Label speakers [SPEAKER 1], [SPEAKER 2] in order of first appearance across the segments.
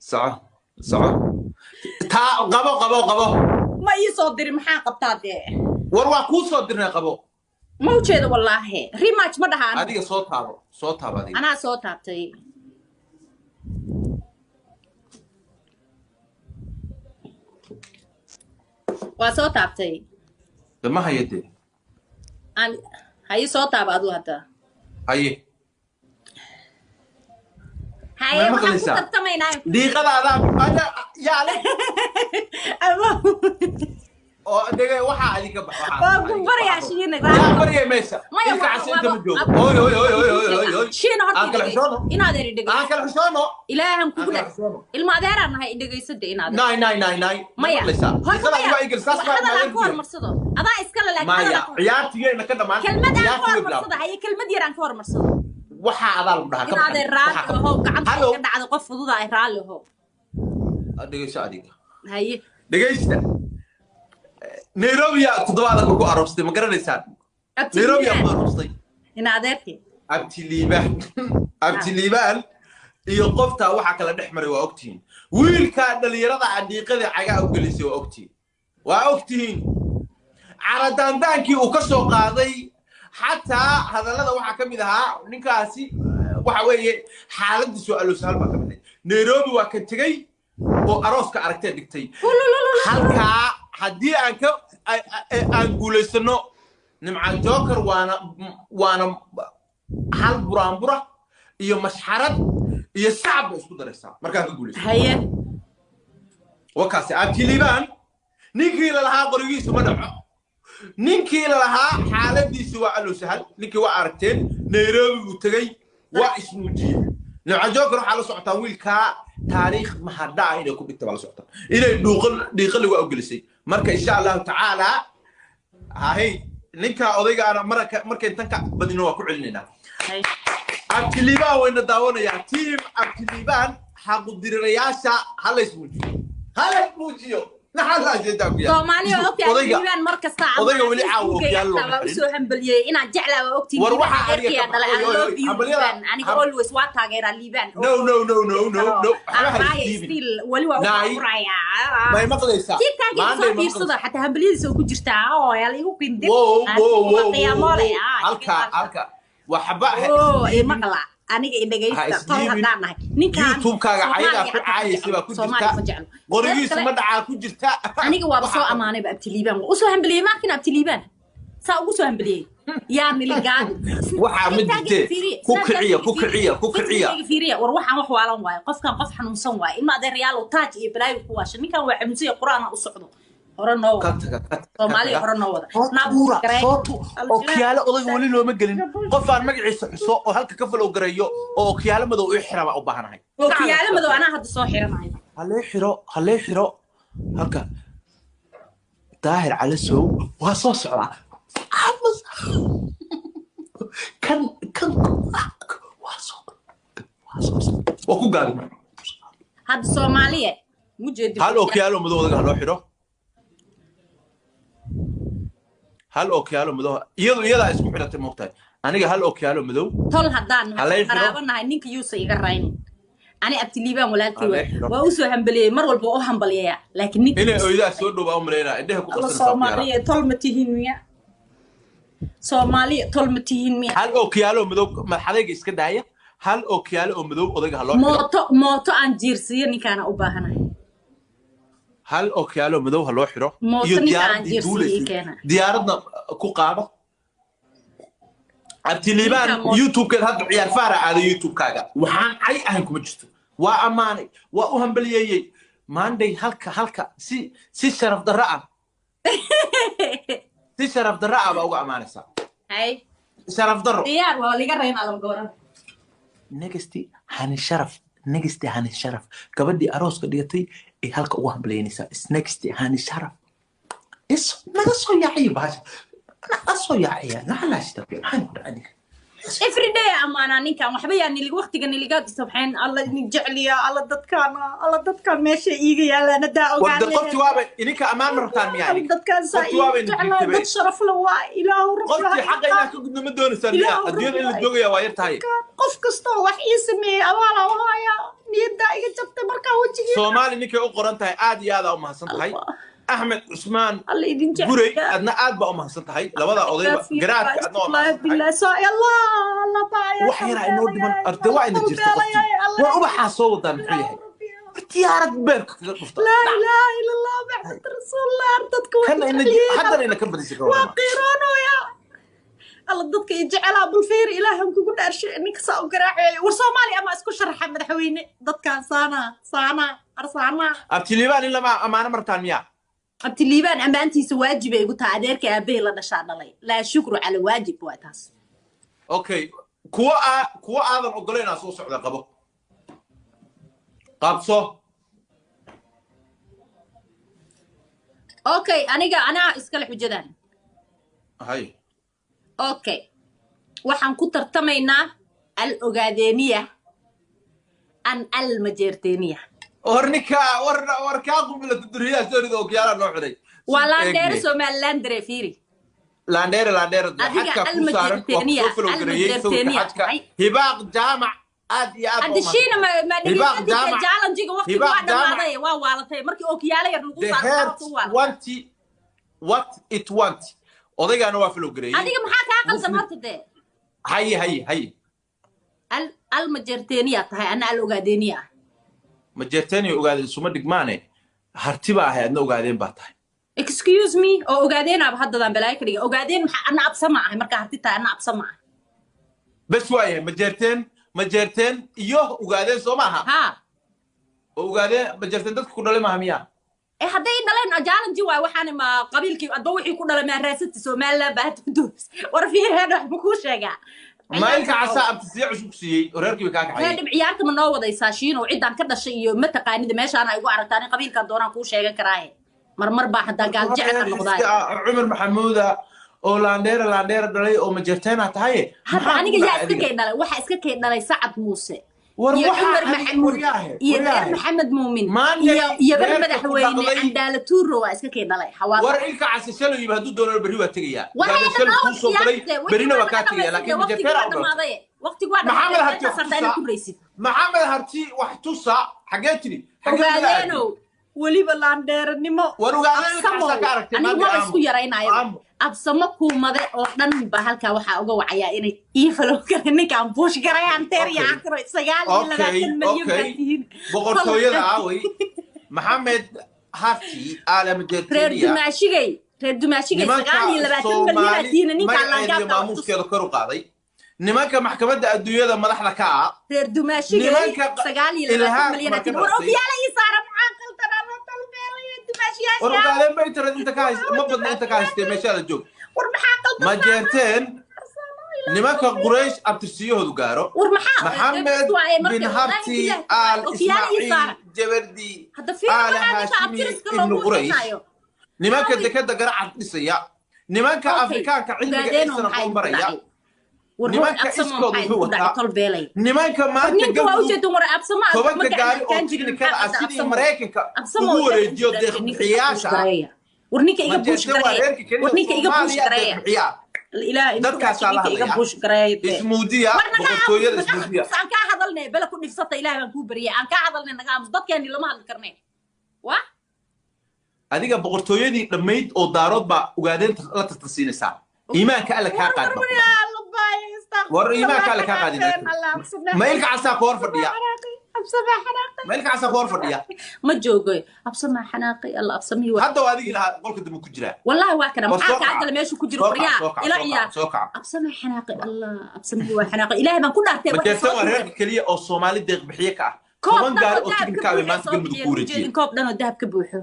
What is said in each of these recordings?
[SPEAKER 1] Soco, soco, taa qabo, qabo, qabo.
[SPEAKER 2] Ma ii soo diri, maxaa qabtaa dee?
[SPEAKER 1] War waa kuu soo dirnay, qabo.
[SPEAKER 2] Ma ujeedo wallaahi, rematch ma dhahaan.
[SPEAKER 1] Adiga soo taabo, soo taabo adiga.
[SPEAKER 2] Anaa soo taabtay. Waa soo taabtay.
[SPEAKER 1] De ma hayo dee.
[SPEAKER 2] Aan haye, soo taaba aduu hadda.
[SPEAKER 1] Haye.
[SPEAKER 2] Haye.
[SPEAKER 1] Ma
[SPEAKER 2] waxaan ku
[SPEAKER 1] maqlaysaa?
[SPEAKER 2] Tartamaynaa.
[SPEAKER 1] Dhiiqada adaa yaa leh oo dhege waxaa adinka bax.
[SPEAKER 2] Waa ku baryaa Shiina.
[SPEAKER 1] Yaa baryay meesha?
[SPEAKER 2] Maya.
[SPEAKER 1] Ilka cas inta ma joogo. Oy, oy, oy, oy, oy, oy, oy.
[SPEAKER 2] Shiina horta
[SPEAKER 1] Aan kala xishoono.
[SPEAKER 2] Inaad eri dhegeyso.
[SPEAKER 1] Aan kala xishoono.
[SPEAKER 2] Ilaahan
[SPEAKER 1] Aan
[SPEAKER 2] kugu
[SPEAKER 1] kala
[SPEAKER 2] dheh.
[SPEAKER 1] Xishoono.
[SPEAKER 2] Ilma adeeraan nahay, idhegeysada inaad.
[SPEAKER 1] Nine, nine, nine, nine.
[SPEAKER 2] Maya.
[SPEAKER 1] Maqlaysaa?
[SPEAKER 2] Horta
[SPEAKER 1] Dhiiqada
[SPEAKER 2] maya.
[SPEAKER 1] adigu ay gelisaas baa
[SPEAKER 2] Hadal aan ku
[SPEAKER 1] maalintii.
[SPEAKER 2] hormarsado adaa iskale, laakiin
[SPEAKER 1] Maya,
[SPEAKER 2] hadal aan ku
[SPEAKER 1] ciyaartigeenna ka dhamaan.
[SPEAKER 2] Kelmad aan ku
[SPEAKER 1] Ciyaartii way bilaabmay.
[SPEAKER 2] hormarsado. Haye, kelmad yar aan ka hormarsado.
[SPEAKER 1] Waxaa adaa lagu dhahaa ka
[SPEAKER 2] Inaadee
[SPEAKER 1] baxan.
[SPEAKER 2] raalli
[SPEAKER 1] Waxaa ka
[SPEAKER 2] ahow, gacanta
[SPEAKER 1] Hallo.
[SPEAKER 2] ka dhacda, qof fududa ay, raalli ahow.
[SPEAKER 1] Dhegeyso adiga.
[SPEAKER 2] Haye.
[SPEAKER 1] Dhegeysta, Nairobi yaa toddobaadka ku aroostay, ma garanaysaan? Nairobi yaa ku aroostay.
[SPEAKER 2] Ina adeerkii.
[SPEAKER 1] Abtiliibaan, Abtiliibaan iyo qoftaa waxaa kala dhex maray waa ogtihiin. Wiilkaa dhalinyarada cadhiiqada cagaa u gelisay waa ogtihiin, waa ogtihiin. Caradaandaankii uu ka soo qaaday, xataa hadallada waxaa ka mid ahaa ninkaasi waxa weeye xaaladiisu alosahal baa ka mid ahay. Nairobi waa ka tegey oo arooska aragtee dhigtay halkaa. Haddii aan ka aan guulaysano, Nimca Joker waana hal buraanbura iyo mashxarad iyo shacab bay isku daraysaa markaan ka guulaysto.
[SPEAKER 2] Haye.
[SPEAKER 1] Wakaasi Abtiliibaan, ninkii lalahaa qorigiisu ma dhaco, ninkii lalahaa xaaladiisu waa alo sahal, ninkii waa aragteen. Nairobi buu tegey, waa ismuujiyey. Nimca Joker waxaa la socotaa wiilkaa taariikh mahadhaa inay ku dhigta baa la socotaa, inay dhuuqal dhiiqali waa u gelisay. Marka insha Allahu tacaala, hahay, ninkaa odaygaana marka markayn tan ka badino waa ku celinaynaa.
[SPEAKER 2] Haye.
[SPEAKER 1] Abtiliibaan wayna daawanayaa. Team Abtiliibaan, xaqudirirayaasha, ha lays muujiyo, ha lays muujiyo.
[SPEAKER 2] Soomaaliya waa ogtahay.
[SPEAKER 1] Odayga
[SPEAKER 2] Liibaan mar kasta
[SPEAKER 1] odayga weli caawa
[SPEAKER 2] Facebookayga
[SPEAKER 1] ookiyaal looma
[SPEAKER 2] xataa waa
[SPEAKER 1] xirin.
[SPEAKER 2] usoo hambaliyey inaan jeclaa, waa ogtihiin.
[SPEAKER 1] War
[SPEAKER 2] Liibaan
[SPEAKER 1] waxaa adiga
[SPEAKER 2] adeerkaya
[SPEAKER 1] ka
[SPEAKER 2] dhalay. I
[SPEAKER 1] oy, oy, oy,
[SPEAKER 2] love you
[SPEAKER 1] hambalyada-
[SPEAKER 2] Liibaan, aniga always waa taageeraa Liibaan.
[SPEAKER 1] No, no, no, no, no, no, waxba ha
[SPEAKER 2] Raaya
[SPEAKER 1] isdiibin.
[SPEAKER 2] still weli waa u
[SPEAKER 1] Naay.
[SPEAKER 2] furayaa.
[SPEAKER 1] May maqlaysaa?
[SPEAKER 2] TikTok
[SPEAKER 1] Maantay
[SPEAKER 2] soo
[SPEAKER 1] ma
[SPEAKER 2] fiirsada,
[SPEAKER 1] maqlaysaa?
[SPEAKER 2] xataa hambalyadiisa oo ku jirtaa oo yaa igu kindir.
[SPEAKER 1] Wow, wow, wow,
[SPEAKER 2] Qiyamoole.
[SPEAKER 1] wow. Halka, halka waxba ha
[SPEAKER 2] Oo
[SPEAKER 1] isdiibin.
[SPEAKER 2] Maqla aniga
[SPEAKER 1] Ha
[SPEAKER 2] idhagaysta, tol
[SPEAKER 1] isdiibin.
[SPEAKER 2] haddaan nahay ninkaan
[SPEAKER 1] YouTube-kaaga cayadaa
[SPEAKER 2] Soomaaliya
[SPEAKER 1] ku
[SPEAKER 2] xataa ma
[SPEAKER 1] caayaysa baa ku
[SPEAKER 2] jeclo. Soomaaliya
[SPEAKER 1] jirta.
[SPEAKER 2] ma jeclo.
[SPEAKER 1] Qorigiisu
[SPEAKER 2] Kale-
[SPEAKER 1] ma dhacaa ku jirta.
[SPEAKER 2] Aniga waaba soo
[SPEAKER 1] Waxaa-
[SPEAKER 2] ammaanayba Abtiliibaan, waa usoo hambaliyey. Markin Abtiliibaan saa ugu soo hambaliyey yaa niligaadi.
[SPEAKER 1] Waxaa ma jirtee. Ku kiciya, ku kiciya, ku kiciya.
[SPEAKER 2] Fiiriya, war waxaan wax waalan waayo, qofkan qof xanuunsan waayo. Ilma adeerayaalow, taaj iyo balaayo ku waasha, ninkan waa xanuunsan yahay. Qur-aan u socdo, hore noo
[SPEAKER 1] Ka
[SPEAKER 2] wada.
[SPEAKER 1] taga, ka taga, ka
[SPEAKER 2] Soomaaliya
[SPEAKER 1] taga.
[SPEAKER 2] hore noo wada.
[SPEAKER 1] Soo tuura, soo tu okiyaalo. Odayga weli looma gelin. Qof aan magaciisa xuso oo halka ka falow gareeyo oo okiyaalo madow ii xira baa u baahanahay.
[SPEAKER 2] Okiyaalo madow anaa hadda soo xiranayo.
[SPEAKER 1] Halee xiro, halee xiro halka. Daahir Calasow waa soo socdaa. Kan kan waa soo socdaa, waa ku gaadi.
[SPEAKER 2] Hadda Soomaaliya mujeedi.
[SPEAKER 1] Hal okiyaalo madow odaga haloo xidho, hal okiyaalo madow. Iyadu iyadaa isku xidhatay, moogtahay? Aniga hal okiyaalo madow.
[SPEAKER 2] Tol haddaan
[SPEAKER 1] Halay
[SPEAKER 2] nahay,
[SPEAKER 1] xiro.
[SPEAKER 2] qaraabo nahay, ninka yuusa iga raynin. Ani Abtiliibaan walaalkii
[SPEAKER 1] Halay
[SPEAKER 2] waay.
[SPEAKER 1] Xiro.
[SPEAKER 2] Waa usoo hambaliyey, mar walba waa u hambaliyeyaa, laakiin ninka
[SPEAKER 1] Inay oydaa soo dhowaa u malaynaa, indhaha ku
[SPEAKER 2] Alla
[SPEAKER 1] qarsanaysaa okiyaalaha.
[SPEAKER 2] Soomaaliya tol ma tihiin miya? Soomaaliya tol ma tihiin miya?
[SPEAKER 1] Hal okiyaalo madow, madaxadayga iska daaya. Hal okiyaalo oo madow odayga ha loo xiro.
[SPEAKER 2] Mooto, mooto aan jiirsiiyo ninkaana u baahanahay.
[SPEAKER 1] Hal okiyaalo madow ha loo xiro.
[SPEAKER 2] Mooto
[SPEAKER 1] iyo
[SPEAKER 2] ninka aan
[SPEAKER 1] diyaaradii
[SPEAKER 2] jiirsiiyo ii
[SPEAKER 1] duulaysay
[SPEAKER 2] keena.
[SPEAKER 1] Diyaaradna ku qaado Abtiliibaan.
[SPEAKER 2] Ninka mooto-
[SPEAKER 1] YouTube-keed hadda ciyaar faara aaday. YouTube-kaaga waxaan cay ahayn kuma jirto. Waa ammaanay, waa u hambaliyeeyey maanday. Halka halka si sharaf darro ah, si sharaf darro ah baa uga ammaanaysaa.
[SPEAKER 2] Hay.
[SPEAKER 1] Sharaf darro.
[SPEAKER 2] Diyaar waa liga reynaa lama gooran.
[SPEAKER 1] Negasti Hani Sharaf, negasti Hani Sharaf, gabadhii arooska dhigatay ay halka ugu hambalyeynaysaa. Next Hani Sharaf is naga soo yaaciya, bahasha naga soo yaaciya, nacalaashta maxaan ku dhacay?
[SPEAKER 2] Everyday amaanaa ninkan, waxba yaa nilig waqtiga niligaad sabxeen. Alla idin jecliya, alla dadkaan, alla dadkaan meesha iiga yaalaan haddaa ogaan.
[SPEAKER 1] Warda qofti waaba idinka ammaan ma rabtaan miyaa?
[SPEAKER 2] Alla
[SPEAKER 1] Idinka
[SPEAKER 2] dadkaan saa
[SPEAKER 1] qofti waaba
[SPEAKER 2] iiga
[SPEAKER 1] idin
[SPEAKER 2] jeclaa,
[SPEAKER 1] jirtay.
[SPEAKER 2] Dad sharaf la waa Ilaahu.
[SPEAKER 1] Qoftii xaqa inaad ka gudno ma doonaysaan miyaa?
[SPEAKER 2] Ilaahu
[SPEAKER 1] Adduunyada in la
[SPEAKER 2] rabbi.
[SPEAKER 1] joogaya waa yar tahay.
[SPEAKER 2] Qof kastoo wax ii sameeyey abaalaa u hayaa. Niyaddaa iga jabtay markaa wejigii.
[SPEAKER 1] Soomaali ninkay u qoran tahay, aad iyo aad aa u mahadsan tahay. Axmed Cusmaan
[SPEAKER 2] Alla idin jecel.
[SPEAKER 1] Gurey, adna aad baa u mahadsan tahay. Labada odayba garaadka, adna waa mahadsan tahay.
[SPEAKER 2] Billah soo Allah Allah baaya.
[SPEAKER 1] Wax yaraa inoo dhiman, arde waa ina jirta qoftii. War ubaxaa soo wadaan muxuu yahay? War diyaarad beerka kaga dhufta.
[SPEAKER 2] Laa ilaaha illa Allah Maxamed rasuulullah. Dadka waa
[SPEAKER 1] Kana ina
[SPEAKER 2] jecelyihiin.
[SPEAKER 1] Haddana ina ka badisay ka
[SPEAKER 2] Waa
[SPEAKER 1] warrama.
[SPEAKER 2] qiiroonaya. Alla dadka i jecelaa, bal fiir, ilaahan kugu dhaarshay, ninka saa u garaacayo. War Soomaaliya ama isku sharaxa madaxweyne dadkaan saana saana arsaana.
[SPEAKER 1] Abtiliibaan in lama amaano martaan miyaa?
[SPEAKER 2] Abtiliibaan ammaantiisa waajibay igu tahay. Adeerka aabbahay la dhashaa dhalay. Laa shukru cala waajib waa taas.
[SPEAKER 1] Okay, kuwa aa kuwa aadan ogolayn aa soo socda. Qabo, qabso.
[SPEAKER 2] Okay, aniga anaa iskale xujadan.
[SPEAKER 1] Hay.
[SPEAKER 2] Okay, waxaan ku tartamaynaa al ogaadeeniya an al majeerteeniya.
[SPEAKER 1] War ninka, war war kaa qubila duriyaa soo rido, okiyaala noo xiray.
[SPEAKER 2] Waa laandheere Somaliland dare, fiiri.
[SPEAKER 1] Laandheere, laandheere.
[SPEAKER 2] Adiga
[SPEAKER 1] xadka ku saaran waa
[SPEAKER 2] almajeerteeniya,
[SPEAKER 1] kusoo falowgareeyey sawirka
[SPEAKER 2] almajeerteeniya
[SPEAKER 1] xadka.
[SPEAKER 2] tahay.
[SPEAKER 1] Hibaaq Jaamac, aad iyo aad baa
[SPEAKER 2] Hadda
[SPEAKER 1] u
[SPEAKER 2] shiina ma ma
[SPEAKER 1] Hibaaq
[SPEAKER 2] dhegeysantii
[SPEAKER 1] Jaamac.
[SPEAKER 2] Challenge-ga waqtigu
[SPEAKER 1] Hibaaq
[SPEAKER 2] waa
[SPEAKER 1] Jaamac.
[SPEAKER 2] dhamaaday, waa waalatay markii ookiyaalo yar lagu
[SPEAKER 1] The
[SPEAKER 2] saaro
[SPEAKER 1] heart
[SPEAKER 2] waa waalatay.
[SPEAKER 1] Want what it want. Odaygaana waa falowgareeyey.
[SPEAKER 2] Adiga maxaa kaa qaldan
[SPEAKER 1] Muslim.
[SPEAKER 2] horta dee?
[SPEAKER 1] Haye, haye, haye.
[SPEAKER 2] Al al majeerteeniya tahay, ana al ogaadeeniya ah.
[SPEAKER 1] Majeerteeniya ogaadeen suma dhigmaane. Harti baa ahay, adna ogaadeen baa tahay.
[SPEAKER 2] Excuse me, oo ogaadeenaaba haddadaan balaayo ka dhiga ogaadeen. Maxaa ana absama ahay markaa harti tahay? Ana absama ahay.
[SPEAKER 1] Bes waayahay, majeerteen, majeerteen iyo ogaadeen soo maaha?
[SPEAKER 2] Ha.
[SPEAKER 1] Oo ogaadeen majeerteen dadka ku dhalay maaha miyaa?
[SPEAKER 2] Ee hadday dhaleen challenge waay. Waxaana ma qabiilkii adba wixii ku dhalay maa raasati Somaliland baa hadda doos. War fiireen, wax ma kuu sheegaa?
[SPEAKER 1] Mailka casaa abtisiye cusub ku siiyey oo reerkii bay kaa
[SPEAKER 2] Reer
[SPEAKER 1] kaxayey.
[SPEAKER 2] Dhib ciyaarta ma noo wadaysaa shiinow? Ciddaan ka dhashay iyo mataqaanida meeshaana igu aragtaan in qabiilkaan doonaan kuu sheegan karaaye. Marmar baa haddaa gaal jecel noqdaay.
[SPEAKER 1] Cumar Maxamuuda oo laandheera laandheera dhalay oo majeerteena tahaye.
[SPEAKER 2] Hadda
[SPEAKER 1] Maxaa
[SPEAKER 2] aniga
[SPEAKER 1] ku
[SPEAKER 2] yaa
[SPEAKER 1] dhacay
[SPEAKER 2] iska
[SPEAKER 1] adiga?
[SPEAKER 2] kay dhalay? Waxaa iska kay dhalay Sacad Muuse
[SPEAKER 1] War
[SPEAKER 2] iyo
[SPEAKER 1] waxaa
[SPEAKER 2] Cumar
[SPEAKER 1] adiga
[SPEAKER 2] Maxamuud
[SPEAKER 1] waryaahe,
[SPEAKER 2] iyo reer
[SPEAKER 1] waryaahe.
[SPEAKER 2] Maxamed Muumin
[SPEAKER 1] Maanta
[SPEAKER 2] iyo iyo bar
[SPEAKER 1] reerka ku
[SPEAKER 2] madaxweyne
[SPEAKER 1] dhaqday-
[SPEAKER 2] Candaala Tuuro waa iska kay dhalay xawaasa.
[SPEAKER 1] War ilka casi shalay yimi, hadduu doono berri waa tegayaa.
[SPEAKER 2] War
[SPEAKER 1] Ogaadeen
[SPEAKER 2] hayada
[SPEAKER 1] shalay
[SPEAKER 2] noo
[SPEAKER 1] kuu soo galay, berrina waa kaa tegaya, laakiin
[SPEAKER 2] waqtigi
[SPEAKER 1] majeerteena
[SPEAKER 2] waa
[SPEAKER 1] u dhalatay.
[SPEAKER 2] dhamaaday, waqtigi waa
[SPEAKER 1] Maxamed
[SPEAKER 2] dhamaaday.
[SPEAKER 1] Harti
[SPEAKER 2] Intaas
[SPEAKER 1] wax
[SPEAKER 2] hartaa inaad
[SPEAKER 1] tusa.
[SPEAKER 2] ku raysid.
[SPEAKER 1] Maxamed Harti wax tusa. Xaggee tiri? Xaggee nala aadin?
[SPEAKER 2] Ogaadeenow, weliba laandheeranimo.
[SPEAKER 1] War ogaadeen ilka
[SPEAKER 2] Absamo
[SPEAKER 1] casaa ka aragtay
[SPEAKER 2] anigu
[SPEAKER 1] maanta.
[SPEAKER 2] maba
[SPEAKER 1] Aamu.
[SPEAKER 2] isku yaraynayo.
[SPEAKER 1] Aamu.
[SPEAKER 2] Absamo kuumade oo dhan ba halkaa waxaa uga wacayaa inay ii falow kara ninkaan buush garayaan teer iyo
[SPEAKER 1] Okay.
[SPEAKER 2] cakro 29 milyan
[SPEAKER 1] Okay.
[SPEAKER 2] baa tihiin.
[SPEAKER 1] Boqortooyada aaway? Maxamed Harti aala
[SPEAKER 2] Reer
[SPEAKER 1] majeerteeniya.
[SPEAKER 2] dumaashigay, reer dumaashigay,
[SPEAKER 1] Nimanka
[SPEAKER 2] 29 milyan baa
[SPEAKER 1] Soomaali
[SPEAKER 2] tihiin. Ninkaan
[SPEAKER 1] magaceeda iyo
[SPEAKER 2] laangaabka wax tus.
[SPEAKER 1] maamuuskeeda kor u qaaday, nimanka maxkamadda adduunyada madaxda ka ah.
[SPEAKER 2] Reer dumaashigay,
[SPEAKER 1] Nimanka
[SPEAKER 2] 29
[SPEAKER 1] Ilhaan
[SPEAKER 2] milyan baa
[SPEAKER 1] marka
[SPEAKER 2] tihiin. War
[SPEAKER 1] dhalatay.
[SPEAKER 2] okyaala ii saara, maxaa qaldan ama talbeelaya
[SPEAKER 1] War
[SPEAKER 2] dumaashiyaasha?
[SPEAKER 1] ogaadeen ba internet inta ka hayst ma badna, inta ka haystee meeshaada joog.
[SPEAKER 2] War maxaa qaldan?
[SPEAKER 1] Ma jeerteen nimanka Quraysh abtirsiyahoodu gaaro.
[SPEAKER 2] War maxaa
[SPEAKER 1] Maxamed
[SPEAKER 2] waaye marka
[SPEAKER 1] bin
[SPEAKER 2] wallaahi
[SPEAKER 1] Harti
[SPEAKER 2] billahi
[SPEAKER 1] Aal
[SPEAKER 2] okyaala ii
[SPEAKER 1] Ismaaciil
[SPEAKER 2] saara.
[SPEAKER 1] Jabardi
[SPEAKER 2] Hadda fiir
[SPEAKER 1] Aal
[SPEAKER 2] waxaa ninka
[SPEAKER 1] Haashimi
[SPEAKER 2] abtiriska
[SPEAKER 1] Ibnu
[SPEAKER 2] loogu
[SPEAKER 1] Quraysh.
[SPEAKER 2] xirnaayo.
[SPEAKER 1] Nimanka
[SPEAKER 2] Aaway.
[SPEAKER 1] dekada garacad dhisaya, nimanka
[SPEAKER 2] Okay,
[SPEAKER 1] Afrikaanka cilmiga
[SPEAKER 2] ogaadeeno
[SPEAKER 1] aysan
[SPEAKER 2] maxaa
[SPEAKER 1] aqoon
[SPEAKER 2] idinku
[SPEAKER 1] baraya.
[SPEAKER 2] dhacay? War hoy
[SPEAKER 1] Nimanka
[SPEAKER 2] absamo
[SPEAKER 1] iskood
[SPEAKER 2] maxaa
[SPEAKER 1] wuxuu
[SPEAKER 2] idinku dhacay
[SPEAKER 1] wataa.
[SPEAKER 2] tolbeelay?
[SPEAKER 1] Nimanka
[SPEAKER 2] War
[SPEAKER 1] maanta
[SPEAKER 2] ninka waa
[SPEAKER 1] Galmudug
[SPEAKER 2] ujeedan. War absamo
[SPEAKER 1] 10-ka
[SPEAKER 2] magaca
[SPEAKER 1] gaari oo
[SPEAKER 2] adkaan jirin
[SPEAKER 1] tiknikada
[SPEAKER 2] maxaa
[SPEAKER 1] ah
[SPEAKER 2] qaldan
[SPEAKER 1] sidii
[SPEAKER 2] absamo?
[SPEAKER 1] Maraykanka
[SPEAKER 2] Absamo
[SPEAKER 1] ugu
[SPEAKER 2] ilaahay
[SPEAKER 1] wareejiyo
[SPEAKER 2] idinku dhacay, ninka iga buush
[SPEAKER 1] deeq-bixiyaasha.
[SPEAKER 2] gareeya. War ninka iga buush
[SPEAKER 1] Majeerteen waa
[SPEAKER 2] gareeya.
[SPEAKER 1] reerka keliya
[SPEAKER 2] War ninka iga buush
[SPEAKER 1] Soomaaliya
[SPEAKER 2] gareeya.
[SPEAKER 1] deeq-bixiya.
[SPEAKER 2] Ilaahay idinku
[SPEAKER 1] Dadkaasaa
[SPEAKER 2] dhacay,
[SPEAKER 1] la
[SPEAKER 2] ninka iga
[SPEAKER 1] hadlaya.
[SPEAKER 2] buush gareeya dee.
[SPEAKER 1] Ismuudiya
[SPEAKER 2] War naga
[SPEAKER 1] boqortooyada
[SPEAKER 2] aamus, naga
[SPEAKER 1] ismuudiya.
[SPEAKER 2] aamus, aan kaa hadalnay bala ku dhibsata. Ilaahay baan kuu baryay, aan kaa hadalnay, naga aamus. Dadkeeni lama hadli karnay wa.
[SPEAKER 1] Adiga boqortooyadii dhammayd oo Daarood baa ogaadeen la tartansiinaysaa. Iimaanka Alle kaa qaad baa ku dhahay. War iimaanka Alle kaa qaadin. Ma ilka casaa ku hor fadhiya? Ma ilka casaa ku hor fadhiya?
[SPEAKER 2] Ma joogo absamaa xanaaqay alla absamihii waa.
[SPEAKER 1] Hadda waa adigii lahaa qolka dambe ku jiraa.
[SPEAKER 2] Wallahi waa kana
[SPEAKER 1] War
[SPEAKER 2] maxaa
[SPEAKER 1] soo
[SPEAKER 2] kaa
[SPEAKER 1] kaca.
[SPEAKER 2] gala meeshu ku jiro?
[SPEAKER 1] Soo kaca,
[SPEAKER 2] Waryaa
[SPEAKER 1] soo kaca,
[SPEAKER 2] ila
[SPEAKER 1] soo
[SPEAKER 2] ciyaar.
[SPEAKER 1] kaca, soo kaca.
[SPEAKER 2] Absamaa xanaaqay alla absamihii waa xanaaqay. Ilaahay baan ku dhaartay waxay
[SPEAKER 1] Majeerteen
[SPEAKER 2] soo
[SPEAKER 1] waa
[SPEAKER 2] tuureen.
[SPEAKER 1] reerka keliya oo Soomaali deeq bixiye ka ah.
[SPEAKER 2] Koob
[SPEAKER 1] 10
[SPEAKER 2] dhan
[SPEAKER 1] gaari
[SPEAKER 2] oo
[SPEAKER 1] oo
[SPEAKER 2] dahab ka
[SPEAKER 1] tiknika ah bay
[SPEAKER 2] buuxo
[SPEAKER 1] maanta
[SPEAKER 2] soo
[SPEAKER 1] Galmudug
[SPEAKER 2] bixiyeen
[SPEAKER 1] ku wareejiyeen.
[SPEAKER 2] ujeedin koob dhan oo dahab ka buuxo,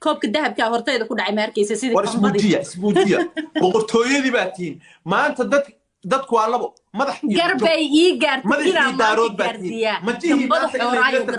[SPEAKER 2] koobka dahabkaa hortayda ku dhacay ma arkaysa sidii
[SPEAKER 1] War
[SPEAKER 2] qambadii.
[SPEAKER 1] ismuujiya, ismuujiya, boqortooyadii baa tihiin maanta. Dad dadku waa labo madax iyo
[SPEAKER 2] Garbay ii gaartay
[SPEAKER 1] madaxii
[SPEAKER 2] inaan maanta
[SPEAKER 1] Daarood baa tihiin
[SPEAKER 2] gaarsiiyaa
[SPEAKER 1] majihii
[SPEAKER 2] gambada
[SPEAKER 1] maanta in
[SPEAKER 2] xooraayo
[SPEAKER 1] laydila
[SPEAKER 2] garba.